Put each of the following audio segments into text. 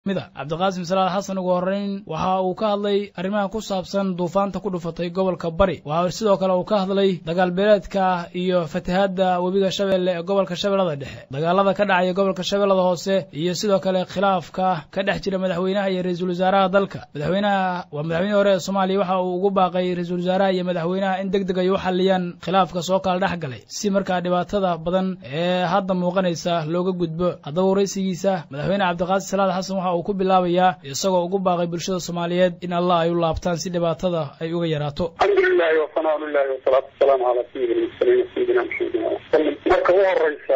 Mida Cabdiqaasim Salaad Xasan ugu horreyn waxa uu ka hadlay arrimaha ku saabsan duufaanta ku dhufatay gobolka Bari. Waxa sidoo kale uu ka hadlay dagaal beeleedka iyo fatahaadda webiga Shabeelle ee gobolka Shabeellada Dhexe, dagaalada ka dhacaya gobolka Shabeellada Hoose, iyo sidoo kale khilaafka ka dhex jira madaxweynaha iyo ra-iisul wasaaraha dalka. Madaxweynaha waa madaxweynihii hore ee Soomaaliya waxa uu ugu baaqay ra-iisul wasaaraha iyo madaxweynaha in deg deg ay u xalliyaan khilaafka soo kala dhex galay, si markaa dhibaatada badan ee hadda muuqanaysa looga gudbo. Haddaba waraysigiisa madaxweyne Cabdiqaasim Salaad Xasan waxa uu ku bilaabayaa isagoo ugu baaqay bulshada Soomaaliyeed in Allah ay u laabtaan si dhibaatada ay uga yaraato. Alxamdulilahi wasanaa lilahi wasalaatu wasalaamu calaa sayidi lmursaliin sayidina Maxamedin wasalam. Marka u horeysa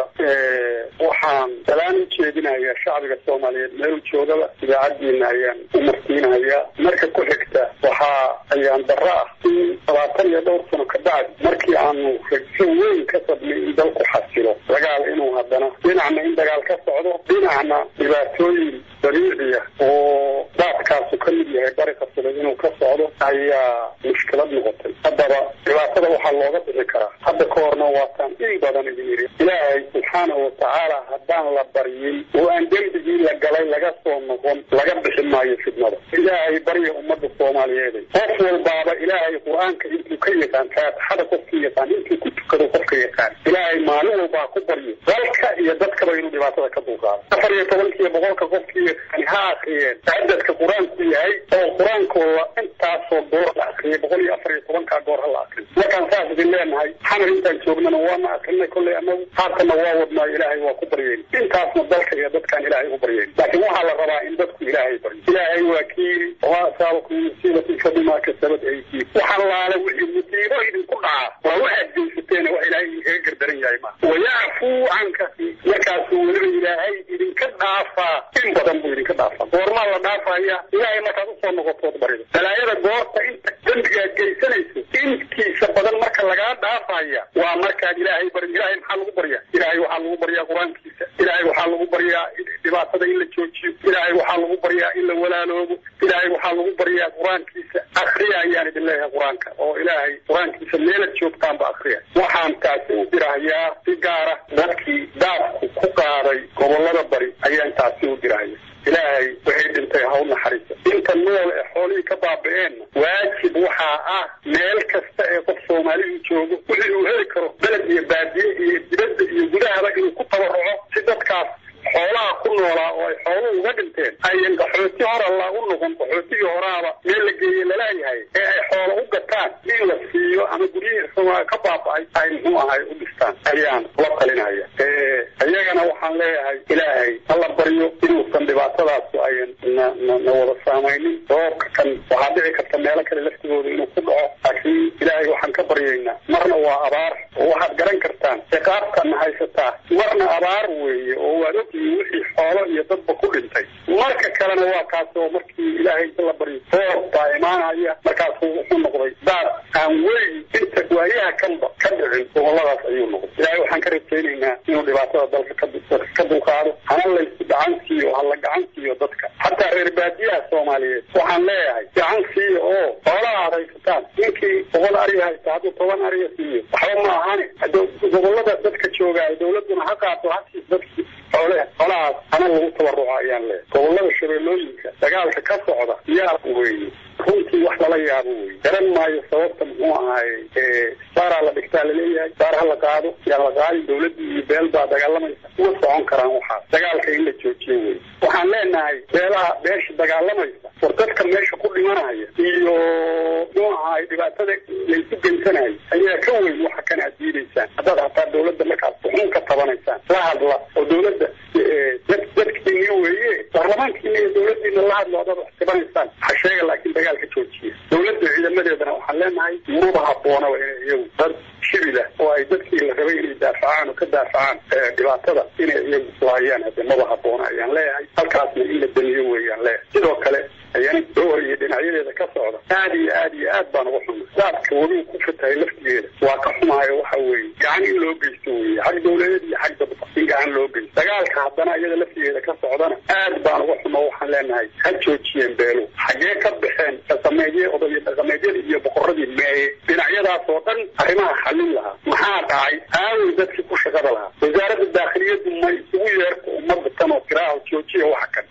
waxaan salaan u jeedinayaa shacbiga Soomaaliyeed meeluu joogaba, idaacaddiina ayaan u martiinahayaa. Marka ku xigta, waxaa ayaan darro ah in 20 iyo dhowr sano ka bacdi markii aanu rajo weyn ka sabnay in dalku xasilo, dagaal inuu haddana dhinacna in dagaal ka socdo, dhinacna dhibaatooyin dabiiciya oo daadkaasu ka mid yahay bari qabsaday inuu ka socdo ayaa mushkilad noqotay. Haddaba dhibaatada waxaa looga bixi karaa, hadda ka horna waataan in badan idin yidhi, Ilaahay subxaanahu watacaala haddaan la baryin oo aan dembigii la galay laga soo noqon, laga bixi maayo fidnada. Ilaahay barya ummadda Soomaaliyeed, qof walbaaba Ilaahay qur-aanka intuu ka yaqaan, faatixada qofka yaqaan, intuu ku tukado qofka yaqaan, Ilaahay maalin walbaa ku baryo dalka iyo dadkaba inuu dhibaatada ka dulqaado. 14-kiiyo boqolka qofkii yaqaan ha akriyeen cadadka qur-aanku yahay oo qur-aankooda intaasoo goor la akriyay, 114-kaa goor ha la akriyo. Markaan saas idin leenahay, Xamar intaan joognana waana akrinay kollay annagu, haatanna waa wadnaayo, Ilaahay waa ku baryeyn, intaasna dalka iyo dadkaan Ilaahay u baryeyn. Laakiin waxaa la rabaa in dadku Ilaahay baryo. Ilaahay waa kii yidhi: wamaa asaabakum min musiibatin fabimaa kasabat aydiikum. Waxa laala wixii musiibo idinku dhacaa waa waxaad geysateen, wax Ilaahay idinkaga gardaran yahay maa. Wayacfuu can kasiir, markaasuu weliba Ilaahay idinka dhaafaa, in badan buu idinka dhaafaa. Goormaa la dhaafaya? Ilaahay markaad usoo noqotood barido balaayada. Goorta inta dembigaad geysanayso intiisa badan marka lagaa dhaafaya waa markaad Ilaahay bari. Ilaahay maxaa lagu baryaa? Ilaahay waxaa lagu baryaa qur-aankiisa, Ilaahay waxaa lagu baryaa dhibaatada in la joojiyo, Ilaahay waxaa lagu baryaa in la walaaloobo, Ilaahay waxaa lagu baryaa qur-aankiisa. Akriya ayaan idin leeyahay qur-aanka, oo Ilaahay qur-aankiisa meelad joogtaanba akriya. Waxaan taasi u dirahayaa si gaara dadkii daadku ku qaaday gobollada bari ayaan taasi u dirahaya. Ilaahay waxay dhintay ha u naxariiso, inta nool ee xoolihii ka baaba'eenna waajib waxaa ah meel kasta ee qof Soomaalidu joogo wixii uu heli karo, beled iyo baadiye iyo dibadda iyo gudahaba, inuu ku tabaruco si dadkaas xoolaha ku noolaa oo ay xooluhu uga dhinteen ayan qaxooti hor alla u noqon. Qaxootigii horaaba meel la geeye laleeyahay ee ay xoolo u gataan in la siiyo ama guryihii xumaa ka baaba'ay ay muxuu ahay u dhistaan ayaan la talinaya. Iyagana waxaan leeyahay Ilaahay hala baryo inuusan dhibaatadaasu ayan na na na wada saamaynin. Roobka kan waxaa dhici karta meelo kale laftigooda inuu ku dhaco, laakiin Ilaahay waxaan ka baryaynaa, marna waa abaar oo waxaad garan kartaan ciqaabtana haysataa, marna abaar weeye oo waad ogtihiin wixii xoolo iyo dadba ku dhintay, marka kalena waa kaas oo markii Ilaahay inta la baryo roob baa imaanaya. Markaasuu wuxuu noqday daad aan weyn inta waayaha kanba ka dhicin gobolladaas ayuu noqday. Ilaahay waxaan ka rajaynaynaa inuu dhibaatada dalka dadka ka dulqaado, hana laysu gacan siiyo, hala gacan siiyo dadka, xataa reer baadiyaha Soomaaliyeed waxaan leeyahay gacan siiyo oo xoolaha aad haysataan. Ninkii 100 ari haysta hadduu 10 ariya siiyo waxba ma ahane. Hadda gobollada dadka joogaayo dawladduna ha qaato, ha siiso dadkii xoole, xoolahaas hana lagu tabaruco ayaan leeyahay. Gobollada Shabeellooyinka dagaalka ka socda yaa weeye, runtii wax lala yaabo wey, garan maayo sababta muxuu ahaayey saaraa la dhigtaa laleeyahay, saar ha la qaado, yaan la qaadin, dawladdii iyo beel baa dagaalamaysa, uma socon karaan waxaas. Dagaalka in la joojiyo wey. Waxaan leenahay beelaha beesha dagaalamaysa, war dadka meesha ku dhimanaya iyo muxuu ahaay dhibaatada laysu geysanayo ayaa ka weyn waxa kan aad diidaysaan. Haddaad hataa dawladda markaas xuxun ka tabanaysaan, la hadla oo dawladda dadkiini weeye, baarlamaankiina iyo dawladdiina la hadlo haddaad wax tabanaysaan ha sheega, laakiin dagaalka joojiya. Dawladda ciidamadeedana waxaan leenahay maba habboonaba inay iyagu dad shibila oo ay dadkii la rabay inay daafacaan oo ka daafacaan dhibaatada inay iyagu laayaan, hade maba habboona ayaan leeyahay. Halkaasna in la damiyo weeyaan leeyahay. Sidoo kale ayana Jowhar iyo dhinacyadeeda ka socda aad iyo aad iyo aad baan uga xumay. Daadka webigu ku fatahay laftigeeda waa ka xumaayo, waxa weeye gacan in loo geysto weeye, xag dawladeed iyo xag dadba in gacan loo geysto. Dagaalka haddana iyada laftigeeda ka socdana aad baan uga xumo. Waxaan leenahay ha joojiyeen beelo, xaggee ka baxeen dhaqameedye, odayo dhaqameedyada iyo boqoradii meeye dhinacyadaas oo dhan arrimaha xallin lahaa? Maxaa dhacay? Aaway dadkii ku shaqada lahaa? Wasaaradda daakhiliyadu may isugu yeerto ummadda tan oo tiraaho joojiya waxa kan?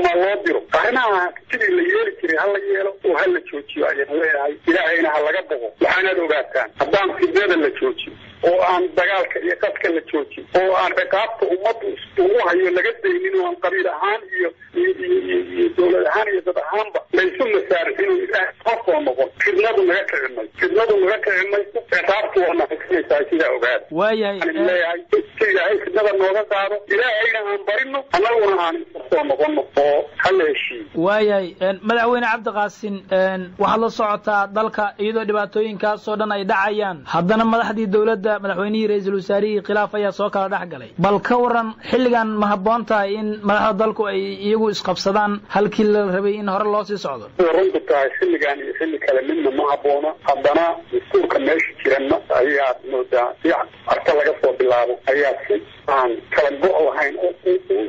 Ma loo diro arrimaha sidii la yeeli jiray ha la yeelo oo ha la joojiyo ayaan leeyahay. Ilaahayna ha laga boqo. Waxaanaad ogaataan haddaan fidnada la joojiyo oo aan dagaalka iyo qadka la joojin oo aan ciqaabta ummaddu ugu hayo laga daynin oo aan qabiil ahaan iyo iyo dowlad ahaan iyo dad ahaanba laysu masaarixin oo Ilaahay ma soo noqon, fidnadu naga kici mayso, fidnadu naga kici mayso, ciqaabtu waa naxariisanaysaa. Sidaa ogaada. Waayahay. Waxaan leeyahay si Ilaahay fidnada nooga qaado, Ilaahayna aan barino, annaguna aan isu soo noqono oo hala heshiiyo. Waayahay, madaxweyne Cabdiqaasin, waxaad la socotaa dalka iyadoo dhibaatooyinkaasoo dhan ay dhacayaan, haddana madaxdii dowladda, madaxweynihii, ra-iisul wasaarihii, khilaaf ayaa soo kala dhex galay. Bal ka waran xilligan ma habboon tahay in madaxda dalku ay iyagu isqabsadaan halkii la rabay in hore loo sii socdo? Sida runtu tahay, xilligan iyo xilli kale midna ma habboona. Haddana dastuurka meesha jiranna ayaad moodaa si arka laga soo bilaabo ayaa si aan kala go' lahayn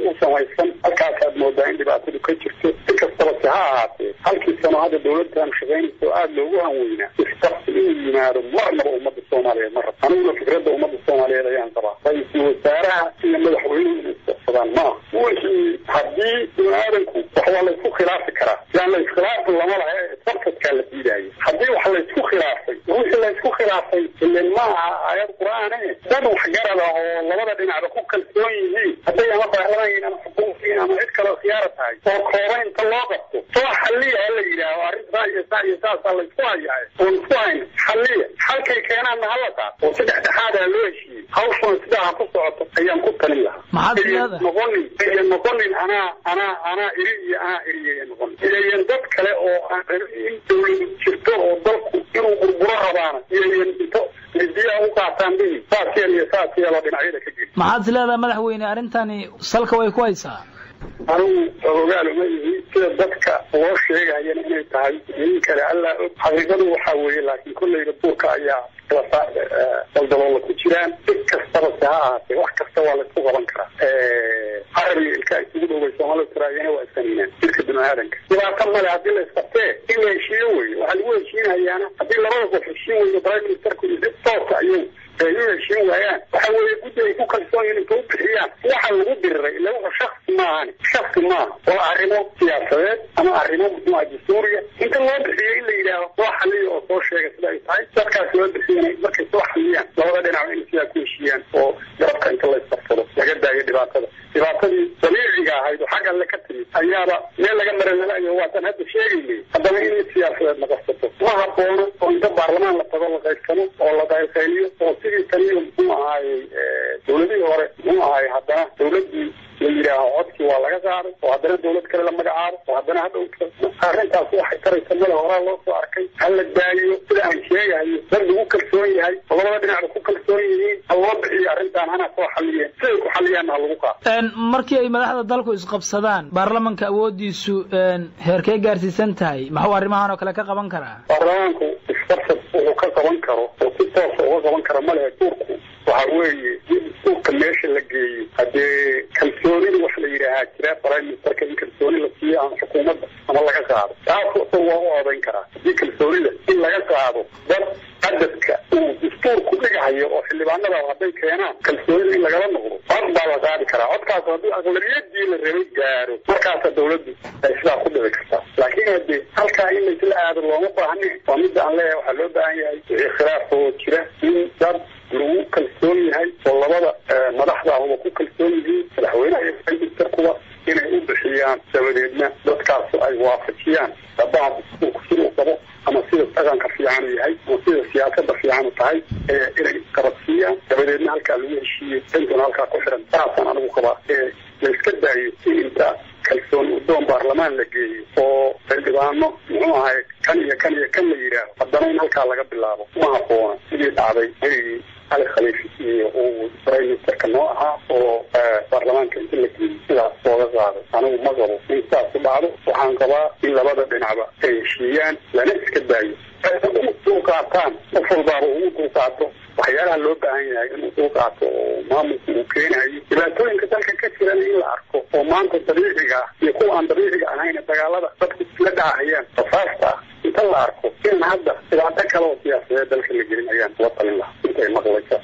u samaysan. Halkaasaad moodaa in dhibaatadu ka jirto. Si kastaba se ha ahaatee, halkii sano hadda dowladdan shaqaynaysa oo aada loogu hanweynaa, isqabsi inuu yimaado marnaba ummadda Soomaaliyeed ma rabo. Aniguna fikradda ummadda Soomaaliyeed ayaan qabaa. Ra-iisul wasaaraha iyo madaxweynuhu inay isqabsadaan maaha. Wixii haddii bini aadanku wax waa laysku khilaafi karaa, yaan la iskhilaafi lama laha, isqabsadkaa la diidaayo. Haddii wax laysku khilaafay, wixii laysku khilaafay ilen ma aha aayad qur-aane, dad waxgarada oo labada dhinacba ku kalsoon yihiin hadday ama baarlamaan yihiin ama xukuumiyiin ama cid kaleo khiyaara tahay oo kooban inta loo qabto soo xalliya ha la yidhaaho, arrintaa iyo saa iyo saasaa laysku hayaa oon isku hayno, xalliya. Xalkay keenaanna hala qaato oo si dhexdhexaada loo heshiiyey, hawshuna sidaa ha ku socoto ayaan ku talin lahaa. Maxaad leedahay? Noqonin ayan noqonin anaa anaa anaa iri iyo anaa iriyaya noqonin, iyayan dad kale oo aan rabin in dowladu jirto oo dalku inuu burburo rabaana iyayan into midiyaha u qaataan dhihi saas yeel iyo saas yeeloo dhinacyada ka geli. Maxaad is leedahay madaxweyne, arrintani salka way ku haysaa? Anigu ogaal uma ihi sida dadka loo sheegayana inay tahay in kale Allaa og. Xaqiiqadu waxaa weeye, laakiin kolleyba duurka ayaa daldaloola ku jiraan. Si kastaba se ha ahaatee, wax kasta waa laysku qaban karaa. Carab iyo ilkaa isugu dhowbay Soomaalida tiraayana waa isaniinaan jirka bini aadanka. Dhibaato male haddii la isqabtee in la heshiiyo weeye. Waxaa lagu heshiinayaana haddii labada qof heshiin weydo, prime ministerku iyo si toosa ayagu ay u heshiin waayaan, waxa weeye guddi ay ku kalsoon yihiin inta u bixiyaan waxa lagu diriray. Ila wuxuu shaksi maahani, shaksi maaha, waa arrimo siyaasadeed ama arrimo muxuu ah dastuuriya. Inta loo bixiyo in la yidhaaho soo xaliya oo soo sheega sida ay tahay, dadkaas loo bixiyana markay soo xaliyaan labada dhinac in sidaa ku heshiiyaan oo garabka inta la isqabsado laga daayo dhibaatada. Dhibaatadii dabiiciga ahayd oo xag Alle ka timid ayaaba meel laga maranalayo, waatan hadda sheegaynay. Haddana in mid siyaasadeed la qabsato ma haboono oo inta baarlamaan la tago la qaybsamo oo la qaylqayliyo oo sidii taniyo muxuu ahaayey dowladihii hore muxuu ahaayey, haddana dowladdii la yidhaaho codkii waa laga qaaday oo haddana dowlad kale la magacaabo oo haddana hadhow, arrintaas waxay taraysa male, horaa loo soo arkay. Ha la daayo sida aan sheegahayo, dad lagu kalsoon yahay oo labada dhinacba ku kalsoon yihiin ha loo bixiyo arrintaan, hana soo xaliyeen, siday ku xaliyaanna ha lagu qaado. Markii ay madaxda dalku isqabsadaan, baarlamanka awoodiisu heerkee gaarsiisan tahay? Maxuu arrimahan oo kale ka qaban karaa? Baarlamaanku isqabsad wuxuu ka qaban karo oo si toosa uga qaban kara ma lehe. Duurku waxa weeye duurka meesha la geeyo, haddee kalsoonida wax la yidhaahaa jira, prime ministerka in kalsooni la siiyo ama xukuumadda ama laga qaado, taas isagu waa u odayn karaa. Haddii kalsoonida in laga qaado dad cadadka uu dastuurku dhigahayo oo xildhibaanada hadday keenaan kalsoonida in lagala noqdo, cod baa la qaadi karaa. Codkaas haddii aqlabiyadii la rabay gaaro, markaasa dowladdu ay sidaa ku dhici kartaa. Laakiin haddee halkaa in laysla aado looma baahne. Waa midda aan leeyahay, waxaa loo baahan yahay wixii khilaafoo jira in dad lagu kalsoon yahay oo labada madaxda ahuba ku kalsoon yihiin, madaxweynaha iyo prime ministerkuba, inay u bixiyaan, dabadeedna dadkaas ay waafajiyaan dabaha dastuurku siduu qabo ama sida dhaqanka fiicanu yahay ama sida siyaasadda fiicanu tahay inay qabadsiiyaan, dabadeedna halkaa lagu heshiiyo, dantuna halkaa ku xiran. Saasaan anigu qabaa ee la iska daayo in inta kalsooni udoon baarlamaan la geeyo oo xildhibaano muxuu ahay kan iyo kan iyo kan la yidhaaho, haddana in halkaa laga bilaabo ma habboona, sidii dhacday berigii Cali Khaliif iyo uu prime ministerka noo ahaa oo baarlamaanka inta la geeyey sidaas looga qaaday. Anigu ma qabo in sidaas u dhacdo. Waxaan qabaa in labada dhinacba ay heshiiyaan lana iska daayo, ay ugu dulqaataan, qof walbaaba ugu dulqaato waxyaalaha loo baahan yahay inuu dulqaato oo maamulku uu keenayo. Dhibaatooyinka dalka ka jirana in la arko oo maanta dabiiciga ah iyo kuwa aan dabiiciga ahayn, dagaalada dadku isla dhacahayaan rasaasta ah, inta la arko inaan hadda dhibaato kale oo siyaasadeed dalka la gelin ayaan kula talin lahaa intay maqlaysa.